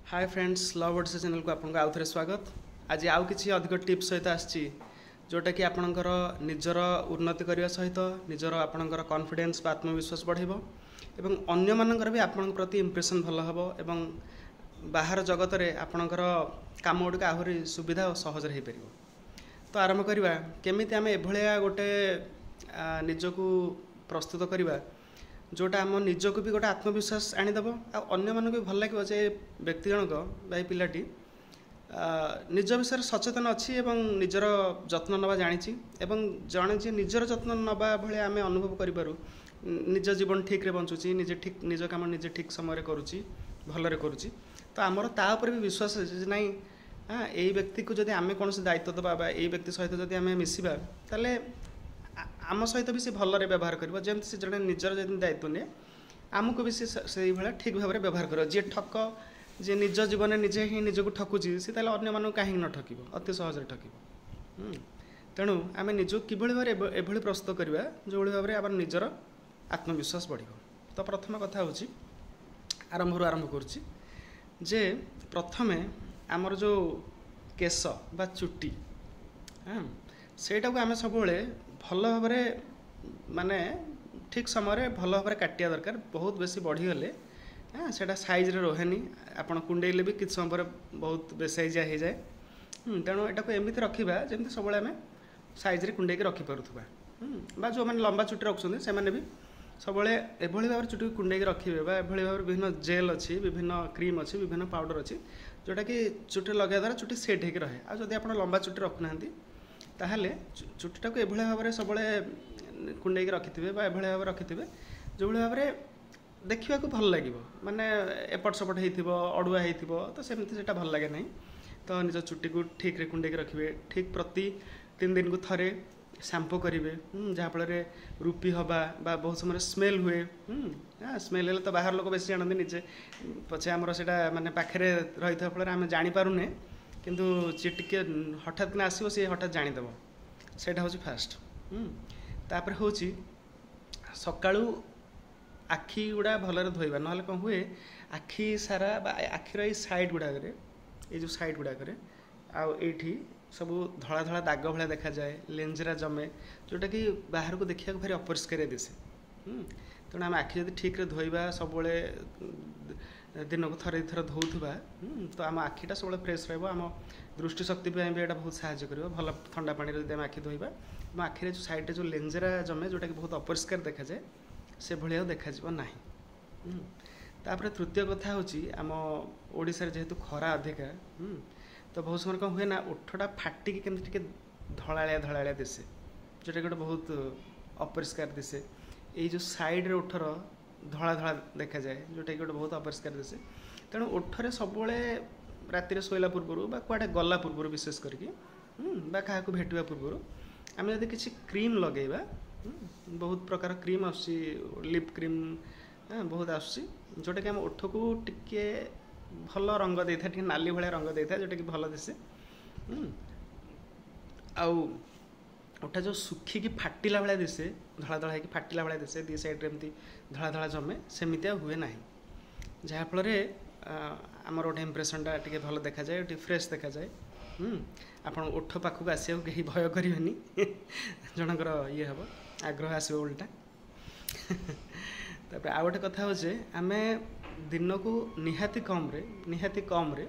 ହାଏ friends, love Odisha ଚ୍ୟାନେଲକୁ ଆପଣଙ୍କୁ ଆଉ ଥରେ ସ୍ୱାଗତ। ଆଜି ଆଉ କିଛି ଅଧିକ ଟିପ୍ସ ସହିତ ଆସିଛି, ଯେଉଁଟାକି ଆପଣଙ୍କର ନିଜର ଉନ୍ନତି କରିବା ସହିତ ନିଜର ଆପଣଙ୍କର କନଫିଡେନ୍ସ ବା ଆତ୍ମବିଶ୍ୱାସ ବଢ଼ାଇବ ଏବଂ ଅନ୍ୟମାନଙ୍କର ବି ଆପଣଙ୍କ ପ୍ରତି ଇମ୍ପ୍ରେସନ୍ ଭଲ ହେବ ଏବଂ ବାହାର ଜଗତରେ ଆପଣଙ୍କର କାମ ଗୁଡ଼ିକ ଆହୁରି ସୁବିଧା ଓ ସହଜରେ ହୋଇପାରିବ। ତ ଆରମ୍ଭ କରିବା, କେମିତି ଆମେ ଏଭଳିଆ ଗୋଟେ ନିଜକୁ ପ୍ରସ୍ତୁତ କରିବା ଯେଉଁଟା ଆମ ନିଜକୁ ବି ଗୋଟେ ଆତ୍ମବିଶ୍ୱାସ ଆଣିଦେବ ଆଉ ଅନ୍ୟମାନଙ୍କୁ ବି ଭଲ ଲାଗିବ ଯେ ବ୍ୟକ୍ତି ଜଣକ ବା ଏ ପିଲାଟି ନିଜ ବିଷୟରେ ସଚେତନ ଅଛି ଏବଂ ନିଜର ଯତ୍ନ ନେବା ଜାଣିଛି। ଏବଂ ଜଣେ ଯିଏ ନିଜର ଯତ୍ନ ନେବା ଭଳିଆ ଆମେ ଅନୁଭବ କରିପାରୁ, ନିଜ ଜୀବନ ଠିକ୍ରେ ବଞ୍ଚୁଛି, ନିଜେ ଠିକ୍ ନିଜ କାମ ନିଜେ ଠିକ୍ ସମୟରେ କରୁଛି, ଭଲରେ କରୁଛି, ତ ଆମର ତା ଉପରେ ବି ବିଶ୍ୱାସ ଅଛି ଯେ ନାଇଁ, ହଁ, ଏଇ ବ୍ୟକ୍ତିକୁ ଯଦି ଆମେ କୌଣସି ଦାୟିତ୍ୱ ଦେବା ବା ଏଇ ବ୍ୟକ୍ତି ସହିତ ଯଦି ଆମେ ମିଶିବା, ତାହେଲେ ଆମ ସହିତ ବି ସେ ଭଲରେ ବ୍ୟବହାର କରିବ। ଯେମିତି ସେ ଜଣେ ନିଜର ଯେମିତି ଦାୟିତ୍ୱ ନିଏ, ଆମକୁ ବି ସେ ସେଇଭଳିଆ ଠିକ୍ ଭାବରେ ବ୍ୟବହାର କରିବ। ଯିଏ ଠକ, ଯିଏ ନିଜ ଜୀବନରେ ନିଜେ ହିଁ ନିଜକୁ ଠକୁଛି, ସେ ତାହେଲେ ଅନ୍ୟମାନଙ୍କୁ କାହିଁକି ନ ଠକିବ? ଅତି ସହଜରେ ଠକିବ। ତେଣୁ ଆମେ ନିଜକୁ କିଭଳି ଭାବରେ ଏଭଳି ପ୍ରସ୍ତୁତ କରିବା ଯେଉଁଭଳି ଭାବରେ ଆମର ନିଜର ଆତ୍ମବିଶ୍ୱାସ ବଢ଼ିବ। ତ ପ୍ରଥମ କଥା ହେଉଛି, ଆରମ୍ଭରୁ ଆରମ୍ଭ କରୁଛି ଯେ ପ୍ରଥମେ ଆମର ଯେଉଁ କେଶ ବା ଚୁଟି, ହଁ, ସେଇଟାକୁ ଆମେ ସବୁବେଳେ ଭଲ ଭାବରେ ମାନେ ଠିକ୍ ସମୟରେ ଭଲ ଭାବରେ କାଟିବା ଦରକାର। ବହୁତ ବେଶୀ ବଢ଼ିଗଲେ, ହଁ, ସେଇଟା ସାଇଜ୍ରେ ରୁହେନି, ଆପଣ କୁଣ୍ଡେଇଲେ ବି କିଛି ସମୟ ପରେ ବହୁତ ବେସାଇଜିଆ ହେଇଯାଏ। ତେଣୁ ଏଟାକୁ ଏମିତି ରଖିବା ଯେମିତି ସବୁବେଳେ ଆମେ ସାଇଜ୍ରେ କୁଣ୍ଡେଇକି ରଖିପାରୁଥିବା। ବା ଯେଉଁମାନେ ଲମ୍ବା ଚୁଟି ରଖୁଛନ୍ତି, ସେମାନେ ବି ସବୁବେଳେ ଏଭଳି ଭାବରେ ଚୁଟିକୁ କୁଣ୍ଡେଇକି ରଖିବେ ବା ଏଭଳି ଭାବରେ ବିଭିନ୍ନ ଜେଲ୍ ଅଛି, ବିଭିନ୍ନ କ୍ରିମ୍ ଅଛି, ବିଭିନ୍ନ ପାଉଡ଼ର ଅଛି, ଯେଉଁଟାକି ଚୁଟିରେ ଲଗାଇବା ଦ୍ୱାରା ଚୁଟି ସେଟ୍ ହେଇକି ରହେ। ଆଉ ଯଦି ଆପଣ ଲମ୍ବା ଚୁଟି ରଖୁନାହାନ୍ତି, ତାହେଲେ ଚୁଟିଟାକୁ ଏଭଳି ଭାବରେ ସବୁବେଳେ କୁଣ୍ଡେଇକି ରଖିଥିବେ ବା ଏଭଳି ଭାବରେ ରଖିଥିବେ ଯେଉଁଭଳି ଭାବରେ ଦେଖିବାକୁ ଭଲ ଲାଗିବ। ମାନେ ଏପଟ ସେପଟ ହେଇଥିବ, ଅଡ଼ୁଆ ହେଇଥିବ, ତ ସେମିତି ସେଇଟା ଭଲ ଲାଗେ ନାହିଁ। ତ ନିଜ ଚୁଟିକୁ ଠିକ୍ରେ କୁଣ୍ଡେଇକି ରଖିବେ, ଠିକ୍ ପ୍ରତି 3 ଦିନକୁ ଥରେ ସାମ୍ପୋ କରିବେ, ଯାହାଫଳରେ ରୁପି ହେବା ବା ବହୁତ ସମୟରେ ସ୍ମେଲ୍ ହୁଏ। ସ୍ମେଲ୍ ହେଲେ ତ ବାହାର ଲୋକ ବେଶୀ ଜାଣନ୍ତି, ନିଜେ ପଛେ ଆମର ସେଇଟା ମାନେ ପାଖରେ ରହିଥିବା ଫଳରେ ଆମେ ଜାଣିପାରୁନେ, କିନ୍ତୁ ଯିଏ ଟିକେ ହଠାତ୍ କିନା ଆସିବ, ସିଏ ହଠାତ୍ ଜାଣିଦେବ। ସେଇଟା ହେଉଛି ଫାଷ୍ଟ। ତାପରେ ହେଉଛି ସକାଳୁ ଆଖି ଗୁଡ଼ା ଭଲରେ ଧୋଇବା। ନହେଲେ କ'ଣ ହୁଏ, ଆଖି ସାରା ବା ଆଖିର ଏଇ ସାଇଡ଼୍ ଗୁଡ଼ାକରେ, ଏଇ ଯେଉଁ ସାଇଡ଼୍ ଗୁଡ଼ାକରେ ଆଉ ଏଇଠି ସବୁ ଧଳା ଧଳା ଦାଗ ଭଳିଆ ଦେଖାଯାଏ, ଲେଞ୍ଜରା ଜମେ, ଯେଉଁଟାକି ବାହାରକୁ ଦେଖିବାକୁ ଭାରି ଅପରିଷ୍କାରିଆ ଦିଶେ। ତେଣୁ ଆମେ ଆଖି ଯଦି ଠିକ୍ରେ ଧୋଇବା, ସବୁବେଳେ ଦିନକୁ ଥରେ ଦୁଇଥର ଧୋଉଥିବା, ତ ଆମ ଆଖିଟା ସବୁବେଳେ ଫ୍ରେଶ୍ ରହିବ। ଆମ ଦୃଷ୍ଟି ଶକ୍ତି ପାଇଁ ବି ଏଇଟା ବହୁତ ସାହାଯ୍ୟ କରିବ। ଭଲ ଥଣ୍ଡା ପାଣିରେ ଯଦି ଆମେ ଆଖି ଧୋଇବା, ଆମ ଆଖିରେ ଯେଉଁ ସାଇଡ଼୍ରେ ଯେଉଁ ଲେଞ୍ଜରା ଜମେ, ଯେଉଁଟାକି ବହୁତ ଅପରିଷ୍କାର ଦେଖାଯାଏ, ସେଭଳି ଆଉ ଦେଖାଯିବ ନାହିଁ। ତାପରେ ତୃତୀୟ କଥା ହେଉଛି, ଆମ ଓଡ଼ିଶାରେ ଯେହେତୁ ଖରା ଅଧିକା, ତ ବହୁତ ସମୟରେ କ'ଣ ହୁଏ ନା ଓଠଟା ଫାଟିକି କେମିତି ଟିକେ ଧଳାଳିଆ ଧଳାଳିଆ ଦିଶେ, ଯେଉଁଟାକି ଗୋଟେ ବହୁତ ଅପରିଷ୍କାର ଦିଶେ। ଏଇ ଯେଉଁ ସାଇଡ଼୍ରେ ଓଠର ଧଳା ଧଳା ଦେଖାଯାଏ, ଯେଉଁଟାକି ଗୋଟେ ବହୁତ ଅପରିଷ୍କାର ଦିଶେ। ତେଣୁ ଓଠରେ ସବୁବେଳେ ରାତିରେ ଶୋଇଲା ପୂର୍ବରୁ ବା କୁଆଡ଼େ ଗଲା ପୂର୍ବରୁ ବିଶେଷ କରିକି ବା କାହାକୁ ଭେଟିବା ପୂର୍ବରୁ ଆମେ ଯଦି କିଛି କ୍ରିମ୍ ଲଗାଇବା, ବହୁତ ପ୍ରକାର କ୍ରିମ୍ ଆସୁଛି, ଲିପ୍ କ୍ରିମ୍ ବହୁତ ଆସୁଛି, ଯେଉଁଟାକି ଆମ ଓଠକୁ ଟିକେ ଭଲ ରଙ୍ଗ ଦେଇଥାଏ, ଟିକେ ନାଲି ଭଳିଆ ରଙ୍ଗ ଦେଇଥାଏ, ଯେଉଁଟାକି ଭଲ ଦିଶେ। ଆଉ ଓଠ ଯେଉଁ ଶୁଖିକି ଫାଟିଲା ଭଳିଆ ଦିଶେ, ଧଳା ଧଳା ହେଇକି ଫାଟିଲା ଭଳିଆ ଦିଶେ, ଦୁଇ ସାଇଡ଼୍ରେ ଏମିତି ଧଳା ଧଳା ଜମେ, ସେମିତି ଆଉ ହୁଏ ନାହିଁ। ଯାହାଫଳରେ ଆମର ଗୋଟେ ଇମ୍ପ୍ରେସନ୍ଟା ଟିକେ ଭଲ ଦେଖାଯାଏ, ଟିକେ ଫ୍ରେଶ୍ ଦେଖାଯାଏ। ଆପଣ ଓଠ ପାଖକୁ ଆସିବାକୁ କେହି ଭୟ କରିବେନି, ଜଣଙ୍କର ଇଏ ହେବ, ଆଗ୍ରହ ଆସିବ ଓଲଟା। ତାପରେ ଆଉ ଗୋଟେ କଥା ହେଉଛି, ଆମେ ଦିନକୁ ନିହାତି କମ୍ରେ, ନିହାତି କମ୍ରେ,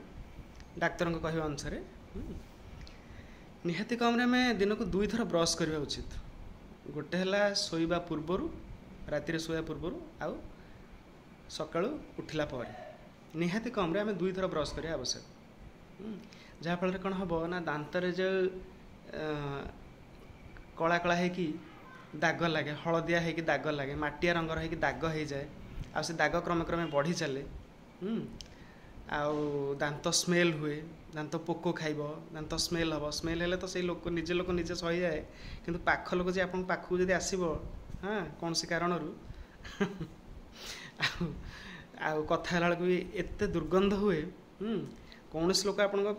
ଡାକ୍ତରଙ୍କ କହିବା ଅନୁସାରେ ନିହାତି କମ୍ରେ ଆମେ ଦିନକୁ ଦୁଇଥର ବ୍ରସ୍ କରିବା ଉଚିତ। ଗୋଟେ ହେଲା ଶୋଇବା ପୂର୍ବରୁ, ରାତିରେ ଶୋଇବା ପୂର୍ବରୁ ଆଉ ସକାଳୁ ଉଠିଲା ପରେ। ନିହାତି କମ୍ରେ ଆମେ ଦୁଇଥର ବ୍ରସ୍ କରିବା ଆବଶ୍ୟକ, ଯାହାଫଳରେ କ'ଣ ହେବ ନା ଦାନ୍ତରେ ଯେଉଁ କଳା କଳା ହେଇକି ଦାଗ ଲାଗେ, ହଳଦିଆ ହେଇକି ଦାଗ ଲାଗେ, ମାଟିଆ ରଙ୍ଗର ହେଇକି ଦାଗ ହେଇଯାଏ, ଆଉ ସେ ଦାଗ କ୍ରମେ କ୍ରମେ ବଢ଼ି ଚାଲେ, ଆଉ ଦାନ୍ତ ସ୍ମେଲ୍ ହୁଏ, ଦାନ୍ତ ପୋକ ଖାଇବ, ଦାନ୍ତ ସ୍ମେଲ୍ ହେବ। ସ୍ମେଲ୍ ହେଲେ ତ ସେଇ ଲୋକ ନିଜେ ଲୋକ ନିଜେ ସହିଯାଏ, କିନ୍ତୁ ପାଖ ଲୋକ ଯେ ଆପଣଙ୍କ ପାଖକୁ ଯଦି ଆସିବ, ହଁ, କୌଣସି କାରଣରୁ ଆଉ କଥା ହେଲା ବେଳକୁ ବି ଏତେ ଦୁର୍ଗନ୍ଧ ହୁଏ, କୌଣସି ଲୋକ ଆପଣଙ୍କ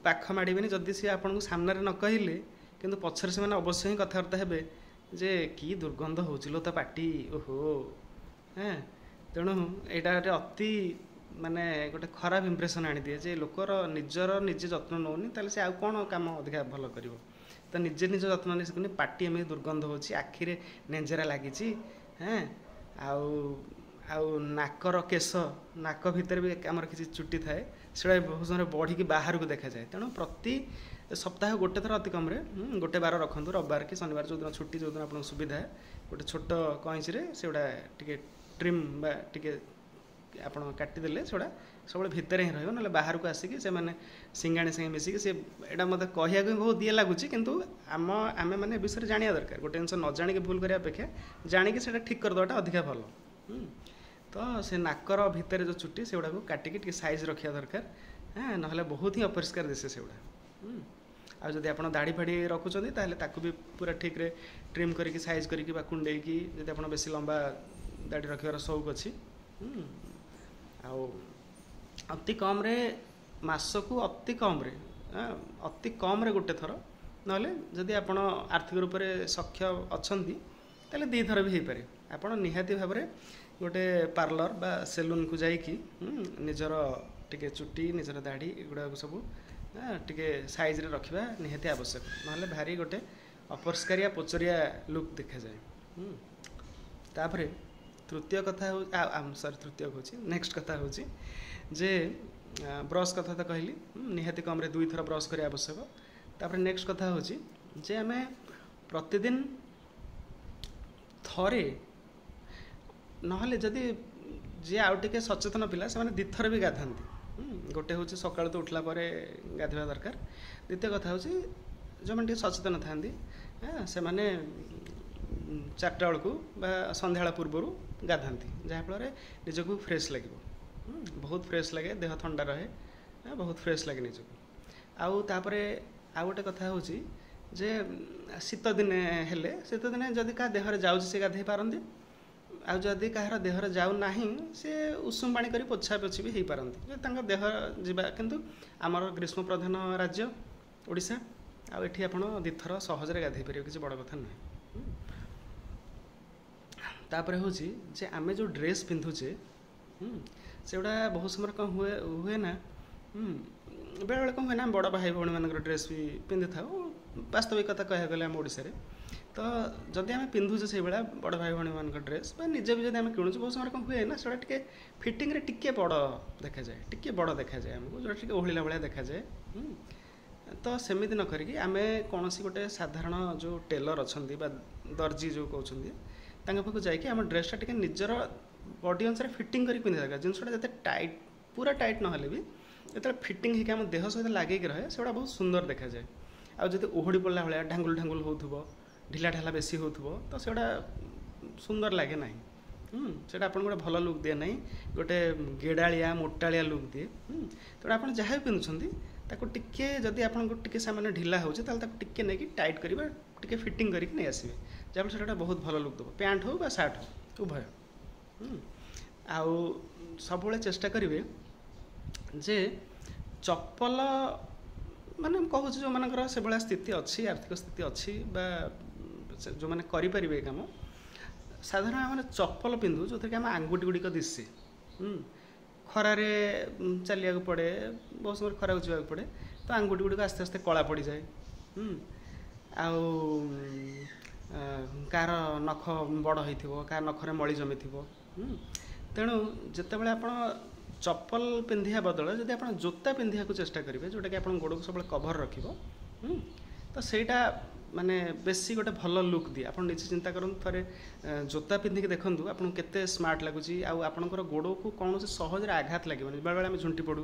ପାଖ ମାଡ଼ିବେନି। ଯଦି ସିଏ ଆପଣଙ୍କୁ ସାମ୍ନାରେ ନ କହିଲେ, କିନ୍ତୁ ପଛରେ ସେମାନେ ଅବଶ୍ୟ ହିଁ କଥାବାର୍ତ୍ତା ହେବେ ଯେ କି ଦୁର୍ଗନ୍ଧ ହେଉଛି ଲୋ ତା ପାଟି, ଓହୋ। ହଁ, ତେଣୁ ଏଇଟା ଗୋଟେ ଅତି ମାନେ ଗୋଟେ ଖରାପ ଇମ୍ପ୍ରେସନ୍ ଆଣିଦିଏ ଯେ ଲୋକର ନିଜର ନିଜେ ଯତ୍ନ ନେଉନି, ତାହେଲେ ସେ ଆଉ କ'ଣ କାମ ଅଧିକା ଭଲ କରିବ। ତ ନିଜେ ନିଜ ଯତ୍ନ ନେଇ ଶିଖୁନି, ପାଟି ଏମିତି ଦୁର୍ଗନ୍ଧ ହେଉଛି, ଆଖିରେ ନେଞ୍ଜେରା ଲାଗିଛି, ହେଁ, ଆଉ ଆଉ ନାକର କେଶ, ନାକ ଭିତରେ ବି ଆମର କିଛି ଚୁଟି ଥାଏ, ସେଗୁଡ଼ା ବହୁତ ସମୟରେ ବଢ଼ିକି ବାହାରକୁ ଦେଖାଯାଏ। ତେଣୁ ପ୍ରତି ସପ୍ତାହ ଗୋଟେ ଥର ଅତି କମ୍ରେ ଗୋଟେ ବାର ରଖନ୍ତୁ, ରବିବାର କି ଶନିବାର, ଯେଉଁଦିନ ଛୁଟି, ଯେଉଁଦିନ ଆପଣଙ୍କୁ ସୁବିଧା, ଗୋଟେ ଛୋଟ କଇଁଚିରେ ସେଗୁଡ଼ା ଟିକେ ଟ୍ରିମ୍ ବା ଟିକେ ଆପଣ କାଟିଦେଲେ ସେଗୁଡ଼ା ସବୁବେଳେ ଭିତରେ ହିଁ ରହିବ, ନହେଲେ ବାହାରକୁ ଆସିକି ସେମାନେ ସିଙ୍ଗାଣି ସାଙ୍ଗେ ମିଶିକି ସେ, ଏଇଟା ମୋତେ କହିବାକୁ ବି ବହୁତ ଇଏ ଲାଗୁଛି, କିନ୍ତୁ ଆମେମାନେ ଏ ବିଷୟରେ ଜାଣିବା ଦରକାର। ଗୋଟେ ଜିନିଷ ନ ଜାଣିକି ଭୁଲ କରିବା ଅପେକ୍ଷା ଜାଣିକି ସେଇଟା ଠିକ୍ କରିଦେବାଟା ଅଧିକା ଭଲ। ତ ସେ ନାକର ଭିତରେ ଯେଉଁ ଚୁଟି ସେଗୁଡ଼ାକୁ କାଟିକି ଟିକେ ସାଇଜ୍ ରଖିବା ଦରକାର, ହଁ, ନହେଲେ ବହୁତ ହିଁ ଅପରିଷ୍କାର ଦିଶେ ସେଗୁଡ଼ା। ଆଉ ଯଦି ଆପଣ ଦାଢ଼ି ଫାଡ଼ି ରଖୁଛନ୍ତି ତାହେଲେ ତାକୁ ବି ପୁରା ଠିକ୍ରେ ଟ୍ରିମ୍ କରିକି ସାଇଜ୍ କରିକି ବା କୁଣ୍ଡେଇକି, ଯଦି ଆପଣ ବେଶୀ ଲମ୍ବା ଦାଢ଼ି ରଖିବାର ସଉକ ଅଛି। ଆଉ ଅତି କମ୍ରେ ମାସକୁ ଅତି କମ୍ରେ, ଅତି କମ୍ରେ ଗୋଟେ ଥର, ନହେଲେ ଯଦି ଆପଣ ଆର୍ଥିକ ରୂପରେ ସକ୍ଷ ଅଛନ୍ତି ତାହେଲେ 2 ଥର ବି ହେଇପାରେ। ଆପଣ ନିହାତି ଭାବରେ ଗୋଟେ ପାର୍ଲର ବା ସେଲୁନ୍କୁ ଯାଇକି ନିଜର ଟିକେ ଚୁଟି, ନିଜର ଦାଢ଼ି ଏଗୁଡ଼ାକ ସବୁ ଟିକେ ସାଇଜ୍ରେ ରଖିବା ନିହାତି ଆବଶ୍ୟକ, ନହେଲେ ଭାରି ଗୋଟେ ଅପରିଷ୍କାରିଆ ପୋଚରିଆ ଲୁକ୍ ଦେଖାଯାଏ। ତାପରେ ତୃତୀୟ କଥା ହେଉ, ସରି, ତୃତୀୟ କହୁଛି, ନେକ୍ସଟ କଥା ହେଉଛି ଯେ ବ୍ରସ୍ କଥା ତ କହିଲି, ନିହାତି କମ୍ରେ 2 ଥର ବ୍ରସ୍ କରିବା ଆବଶ୍ୟକ। ତାପରେ ନେକ୍ସଟ କଥା ହେଉଛି ଯେ ଆମେ ପ୍ରତିଦିନ ଥରେ, ନହେଲେ ଯଦି ଯିଏ ଆଉ ଟିକେ ସଚେତନ ପିଲା ସେମାନେ 2 ଥର ବି ଗାଧାନ୍ତି। ଗୋଟେ ହେଉଛି ସକାଳୁ ତ ଉଠିଲା ପରେ ଗାଧୋଇବା ଦରକାର। ଦ୍ୱିତୀୟ କଥା ହେଉଛି ଯେଉଁମାନେ ଟିକେ ସଚେତନ ଥାନ୍ତି, ସେମାନେ 4ଟା ବେଳକୁ ବା ସନ୍ଧ୍ୟାବେଳ ପୂର୍ବରୁ ଗାଧାନ୍ତି, ଯାହାଫଳରେ ନିଜକୁ ଫ୍ରେଶ୍ ଲାଗିବ, ବହୁତ ଫ୍ରେଶ୍ ଲାଗେ, ଦେହ ଥଣ୍ଡା ରହେ, ବହୁତ ଫ୍ରେଶ୍ ଲାଗେ ନିଜକୁ। ଆଉ ତାପରେ ଆଉ ଗୋଟେ କଥା ହେଉଛି ଯେ ଶୀତ ଦିନେ ହେଲେ, ଶୀତ ଦିନେ ଯଦି କାହା ଦେହରେ ଯାଉଛି ସେ ଗାଧୋଇ ପାରନ୍ତି, ଆଉ ଯଦି କାହାର ଦେହରେ ଯାଉନାହିଁ ସେ ଉଷୁମ ପାଣି କରି ପୋଛା ପୋଛି ବି ହେଇପାରନ୍ତି ଯଦି ତାଙ୍କ ଦେହ ଯିବା। କିନ୍ତୁ ଆମର ଗ୍ରୀଷ୍ମ ପ୍ରଧାନ ରାଜ୍ୟ ଓଡ଼ିଶା, ଆଉ ଏଠି ଆପଣ 2 ଥର ସହଜରେ ଗାଧୋଇ ପାରିବେ, କିଛି ବଡ଼ କଥା ନୁହେଁ। ତାପରେ ହେଉଛି ଯେ ଆମେ ଯେଉଁ ଡ୍ରେସ୍ ପିନ୍ଧୁଛେ ସେଗୁଡ଼ା ବହୁତ ସମୟରେ କ'ଣ ହୁଏ ହୁଏ ନା, ବେଳେବେଳେ କ'ଣ ହୁଏ ନା, ବଡ଼ ଭାଇ ଭଉଣୀମାନଙ୍କର ଡ୍ରେସ୍ ବି ପିନ୍ଧିଥାଉ। ବାସ୍ତବିକ କଥା କହିବାକୁ ଗଲେ ଆମ ଓଡ଼ିଶାରେ ତ ଯଦି ଆମେ ପିନ୍ଧୁଛେ ସେଇଭଳିଆ ବଡ଼ ଭାଇ ଭଉଣୀମାନଙ୍କ ଡ୍ରେସ୍ ବା ନିଜେ ବି ଯଦି ଆମେ କିଣୁଛୁ, ବହୁତ ସମୟରେ କ'ଣ ହୁଏ ନା ସେଗୁଡ଼ା ଟିକେ ଫିଟିଂରେ ଟିକେ ବଡ଼ ଦେଖାଯାଏ, ଟିକେ ବଡ଼ ଦେଖାଯାଏ ଆମକୁ, ଯେଉଁଟା ଟିକେ ଓହଳିଲା ଭଳିଆ ଦେଖାଯାଏ। ତ ସେମିତି ନ କରିକି ଆମେ କୌଣସି ଗୋଟେ ସାଧାରଣ ଯେଉଁ ଟେଲର୍ ଅଛନ୍ତି ବା ଦର୍ଜି ଯେଉଁ କହୁଛନ୍ତି, ତାଙ୍କ ପାଖକୁ ଯାଇକି ଆମ ଡ୍ରେସ୍ଟା ଟିକେ ନିଜର ବଡି ଅନୁସାରେ ଫିଟିଂ କରିକି ପିନ୍ଧିବା ଦରକାର। ଜିନିଷଟା ଯେତେ ଟାଇଟ୍, ପୁରା ଟାଇଟ୍ ନହେଲେ ବି ଯେତେବେଳେ ଫିଟିଂ ହେଇକି ଆମ ଦେହ ସହିତ ଲାଗିକି ରହେ, ସେଗୁଡ଼ା ବହୁତ ସୁନ୍ଦର ଦେଖାଯାଏ। ଆଉ ଯଦି ଓହଳି ପଡ଼ିଲା ଭଳିଆ ଢାଙ୍ଗୁଲ ଢାଙ୍ଗୁଲ ହେଉଥିବ, ଢିଲା ଢାଲା ବେଶୀ ହେଉଥିବ, ତ ସେଗୁଡ଼ା ସୁନ୍ଦର ଲାଗେ ନାହିଁ। ସେଇଟା ଆପଣଙ୍କୁ ଗୋଟେ ଭଲ ଲୁକ୍ ଦିଏ ନାହିଁ, ଗୋଟେ ଗେଡ଼ାଳିଆ ମୋଟାଳିଆ ଲୁକ୍ ଦିଏ। ତେଣୁ ଆପଣ ଯାହା ବି ପିନ୍ଧୁଛନ୍ତି ତାକୁ ଟିକେ, ଯଦି ଆପଣଙ୍କୁ ଟିକେ ସାମାନ୍ୟ ଢିଲା ହେଉଛି, ତାହେଲେ ତାକୁ ଟିକେ ନେଇକି ଟାଇଟ୍ କରିବା, ଟିକେ ଫିଟିଂ କରିକି ନେଇ ଆସିବେ, ଯାହାଫଳରେ ସେଇଟା ଗୋଟେ ବହୁତ ଭଲ ଲୁକ୍ ଦେବ, ପ୍ୟାଣ୍ଟ ହେଉ ବା ସାର୍ଟ ହେଉ ଉଭୟ। ଆଉ ସବୁବେଳେ ଚେଷ୍ଟା କରିବେ ଯେ ଚପଲ, ମାନେ ମୁଁ କହୁଛି ଯେଉଁମାନଙ୍କର ସେଭଳିଆ ସ୍ଥିତି ଅଛି, ଆର୍ଥିକ ସ୍ଥିତି ଅଛି ବା ଯେଉଁମାନେ କରିପାରିବେ ଏ କାମ, ସାଧାରଣ ଆମେ ଚପଲ ପିନ୍ଧୁ ଯେଉଁଥିରେ କି ଆମ ଆଙ୍ଗୁଠି ଗୁଡ଼ିକ ଦିଶେ। ଖରାରେ ଚାଲିବାକୁ ପଡ଼େ, ବହୁତ ସମୟରେ ଖରାକୁ ଯିବାକୁ ପଡ଼େ, ତ ଆଙ୍ଗୁଠି ଗୁଡ଼ିକ ଆସ୍ତେ ଆସ୍ତେ କଳା ପଡ଼ିଯାଏ। ଆଉ କାହାର ନଖ ବଡ଼ ହେଇଥିବ, କାହାର ନଖରେ ମଳି ଜମିଥିବ। ତେଣୁ ଯେତେବେଳେ ଆପଣ ଚପଲ ପିନ୍ଧିବା ବଦଳରେ ଯଦି ଆପଣ ଜୋତା ପିନ୍ଧିବାକୁ ଚେଷ୍ଟା କରିବେ, ଯେଉଁଟାକି ଆପଣଙ୍କ ଗୋଡ଼କୁ ସବୁବେଳେ କଭର୍ ରଖିବ, ତ ସେଇଟା ମାନେ ବେଶୀ ଗୋଟେ ଭଲ ଲୁକ୍ ଦିଏ। ଆପଣ ନିଜେ ଚିନ୍ତା କରନ୍ତୁ, ଥରେ ଜୋତା ପିନ୍ଧିକି ଦେଖନ୍ତୁ ଆପଣଙ୍କୁ କେତେ ସ୍ମାର୍ଟ ଲାଗୁଛି, ଆଉ ଆପଣଙ୍କର ଗୋଡ଼କୁ କୌଣସି ସହଜରେ ଆଘାତ ଲାଗିବନି। ବେଳେବେଳେ ଆମେ ଝୁଣ୍ଟି ପଡ଼ୁ,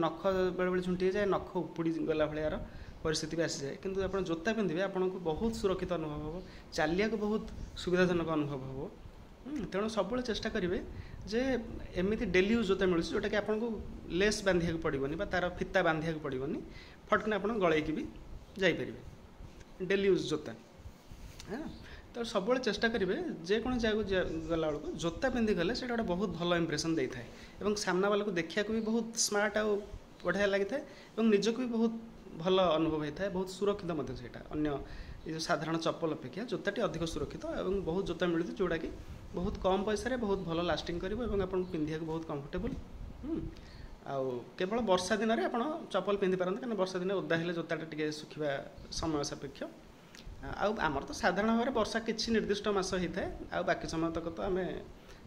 ନଖ ବେଳେବେଳେ ଝୁଣ୍ଟି ହେଇଯାଏ, ନଖ ଉପୁଡ଼ି ଗଲା ଭଳିଆର ପରିସ୍ଥିତି ବି ଆସିଯାଏ। କିନ୍ତୁ ଆପଣ ଜୋତା ପିନ୍ଧିବେ, ଆପଣଙ୍କୁ ବହୁତ ସୁରକ୍ଷିତ ଅନୁଭବ ହେବ, ଚାଲିବାକୁ ବହୁତ ସୁବିଧାଜନକ ଅନୁଭବ ହେବ। ତେଣୁ ସବୁବେଳେ ଚେଷ୍ଟା କରିବେ ଯେ ଏମିତି ଡେଲି ୟୁଜ୍ ଜୋତା ମିଳୁଛି, ଯେଉଁଟାକି ଆପଣଙ୍କୁ ଲେସ୍ ବାନ୍ଧିବାକୁ ପଡ଼ିବନି ବା ତା'ର ଫିତା ବାନ୍ଧିବାକୁ ପଡ଼ିବନି, ଫଟକିନା ଆପଣ ଗଳେଇକି ବି ଯାଇପାରିବେ, ଡେଲି ୟୁଜ୍ ଜୋତା। ହଁ, ତ ସବୁବେଳେ ଚେଷ୍ଟା କରିବେ ଯେକୌଣସି ଜାଗାକୁ ଗଲାବେଳକୁ ଜୋତା ପିନ୍ଧି ଗଲେ ସେଇଟା ଗୋଟେ ବହୁତ ଭଲ ଇମ୍ପ୍ରେସନ୍ ଦେଇଥାଏ ଏବଂ ସାମ୍ନାବାଲାକୁ ଦେଖିବାକୁ ବି ବହୁତ ସ୍ମାର୍ଟ ଆଉ ବଢ଼ିଆ ଲାଗିଥାଏ ଏବଂ ନିଜକୁ ବି ବହୁତ ଭଲ ଅନୁଭବ ହେଇଥାଏ। ବହୁତ ସୁରକ୍ଷିତ ମଧ୍ୟ ସେଇଟା, ଅନ୍ୟ ଏ ଯେଉଁ ସାଧାରଣ ଚପଲ ଅପେକ୍ଷା ଜୋତାଟି ଅଧିକ ସୁରକ୍ଷିତ। ଏବଂ ବହୁତ ଜୋତା ମିଳୁଛି ଯେଉଁଟାକି ବହୁତ କମ୍ ପଇସାରେ ବହୁତ ଭଲ ଲାଷ୍ଟିଂ କରିବ ଏବଂ ଆପଣଙ୍କୁ ପିନ୍ଧିବାକୁ ବହୁତ କମ୍ଫର୍ଟେବଲ୍। ଆଉ କେବଳ ବର୍ଷା ଦିନରେ ଆପଣ ଚପଲ ପିନ୍ଧି ପାରନ୍ତି, କାରଣ ବର୍ଷା ଦିନେ ଓଦା ହେଲେ ଜୋତାଟା ଟିକେ ଶୁଖିବା ସମୟ ସାପେକ୍ଷ। ଆଉ ଆମର ତ ସାଧାରଣ ଭାବରେ ବର୍ଷା କିଛି ନିର୍ଦ୍ଦିଷ୍ଟ ମାସ ହେଇଥାଏ, ଆଉ ବାକି ସମୟ ତକ ତ ଆମେ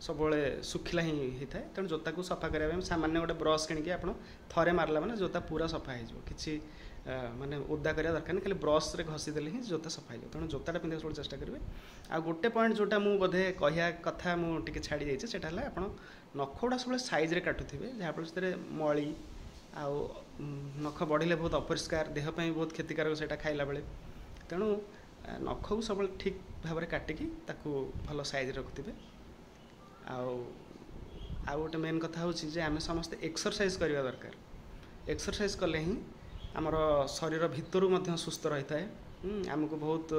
ସବୁବେଳେ ଶୁଖିଲା ହିଁ ହେଇଥାଏ। ତେଣୁ ଜୋତାକୁ ସଫା କରିବା ପାଇଁ ସାମାନ୍ୟ ଗୋଟେ ବ୍ରସ୍ କିଣିକି ଆପଣ ଥରେ ମାରିଲା ମାନେ ଜୋତା ପୁରା ସଫା ହେଇଯିବ। କିଛି ମାନେ ଓଦା କରିବା ଦରକାର ନାହିଁ, ଖାଲି ବ୍ରସ୍ରେ ଘଷି ଦେଲେ ହିଁ ଜୋତା ସଫା ହେଇଯିବ। ତେଣୁ ଜୋତାଟା ପିନ୍ଧିବାକୁ ସବୁବେଳେ ଚେଷ୍ଟା କରିବେ। ଆଉ ଗୋଟେ ପଏଣ୍ଟ ଯେଉଁଟା ମୁଁ ବୋଧେ କହିବା କଥା ମୁଁ ଟିକେ ଛାଡ଼ି ଯାଇଛି, ସେଇଟା ହେଲା ଆପଣ ନଖ ଗୁଡ଼ା ସବୁବେଳେ ସାଇଜ୍ରେ କାଟୁଥିବେ, ଯାହାଫଳରେ ସେଥିରେ ମଳି ଆଉ ନଖ ବଢ଼ିଲେ ବହୁତ ଅପରିଷ୍କାର, ଦେହ ପାଇଁ ବହୁତ କ୍ଷତିକାରକ ସେଇଟା ଖାଇଲା ବେଳେ। ତେଣୁ ନଖକୁ ସବୁବେଳେ ଠିକ୍ ଭାବରେ କାଟିକି ତାକୁ ଭଲ ସାଇଜ୍ରେ ରଖୁଥିବେ। ଆଉ ଆଉ ଗୋଟେ ମେନ୍ କଥା ହେଉଛି ଯେ ଆମେ ସମସ୍ତେ ଏକ୍ସରସାଇଜ୍ କରିବା ଦରକାର। ଏକ୍ସରସାଇଜ୍ କଲେ ହିଁ ଆମର ଶରୀର ଭିତରୁ ମଧ୍ୟ ସୁସ୍ଥ ରହିଥାଏ। ଆମକୁ ବହୁତ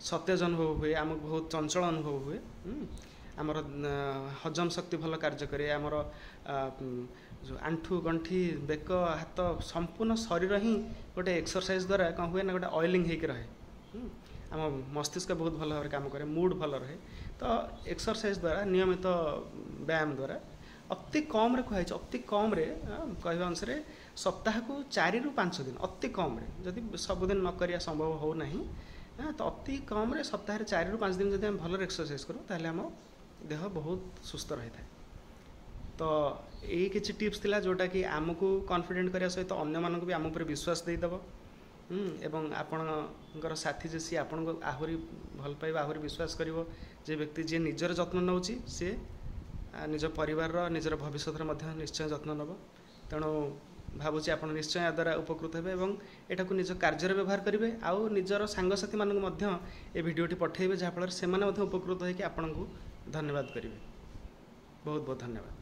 ସତେଜ ଅନୁଭବ ହୁଏ, ଆମକୁ ବହୁତ ଚଞ୍ଚଳ ଅନୁଭବ ହୁଏ, ଆମର ହଜମ ଶକ୍ତି ଭଲ କାର୍ଯ୍ୟ କରେ, ଆମର ଯେଉଁ ଆଣ୍ଠୁ ଗଣ୍ଠି ବେକ ହାତ ସମ୍ପୂର୍ଣ୍ଣ ଶରୀର ହିଁ ଗୋଟେ ଏକ୍ସରସାଇଜ୍ ଦ୍ୱାରା କ'ଣ ହୁଏ ନା ଗୋଟେ ଅଏଲିଂ ହେଇକି ରହେ। ଆମ ମସ୍ତିଷ୍କ ବହୁତ ଭଲ ଭାବରେ କାମ କରେ, ମୁଡ଼୍ ଭଲ ରହେ। ତ ଏକ୍ସରସାଇଜ୍ ଦ୍ୱାରା, ନିୟମିତ ବ୍ୟାୟାମ ଦ୍ୱାରା ଅତି କମ୍ରେ କୁହାଯାଇଛି, ଅତି କମ୍ରେ କହିବା ଅନୁସାରେ ସପ୍ତାହକୁ 4ରୁ 5 ଦିନ ଅତି କମ୍ରେ, ଯଦି ସବୁଦିନ ନ କରିବା ସମ୍ଭବ ହେଉନାହିଁ ତ ଅତି କମ୍ରେ ସପ୍ତାହରେ 4ରୁ 5 ଦିନ ଯଦି ଆମେ ଭଲରେ ଏକ୍ସରସାଇଜ୍ କରୁ ତାହେଲେ ଆମ ଦେହ ବହୁତ ସୁସ୍ଥ ରହିଥାଏ। ତ ଏଇ କିଛି ଟିପ୍ସ ଥିଲା ଯେଉଁଟାକି ଆମକୁ କନଫିଡେଣ୍ଟ କରିବା ସହିତ ଅନ୍ୟମାନଙ୍କୁ ବି ଆମ ଉପରେ ବିଶ୍ୱାସ ଦେଇଦେବ, ଏବଂ ଆପଣଙ୍କର ସାଥୀ ଯେ ସିଏ ଆପଣଙ୍କୁ ଆହୁରି ଭଲ ପାଇବ, ଆହୁରି ବିଶ୍ୱାସ କରିବ। ଯେ ବ୍ୟକ୍ତି ଯିଏ ନିଜର ଯତ୍ନ ନେଉଛି ସିଏ ନିଜ ପରିବାରର, ନିଜର ଭବିଷ୍ୟତର ମଧ୍ୟ ନିଶ୍ଚୟ ଯତ୍ନ ନେବ। ତେଣୁ ଭାବୁଛି ଆପଣ ନିଶ୍ଚୟ ଏହା ଦ୍ୱାରା ଉପକୃତ ହେବେ ଏବଂ ଏଟାକୁ ନିଜ କାର୍ଯ୍ୟରେ ବ୍ୟବହାର କରିବେ, ଆଉ ନିଜର ସାଙ୍ଗସାଥିମାନଙ୍କୁ ମଧ୍ୟ ଏ ଭିଡ଼ିଓଟି ପଠାଇବେ, ଯାହାଫଳରେ ସେମାନେ ମଧ୍ୟ ଉପକୃତ ହୋଇକି ଆପଣଙ୍କୁ ଧନ୍ୟବାଦ କରିବେ। ବହୁତ ବହୁତ ଧନ୍ୟବାଦ।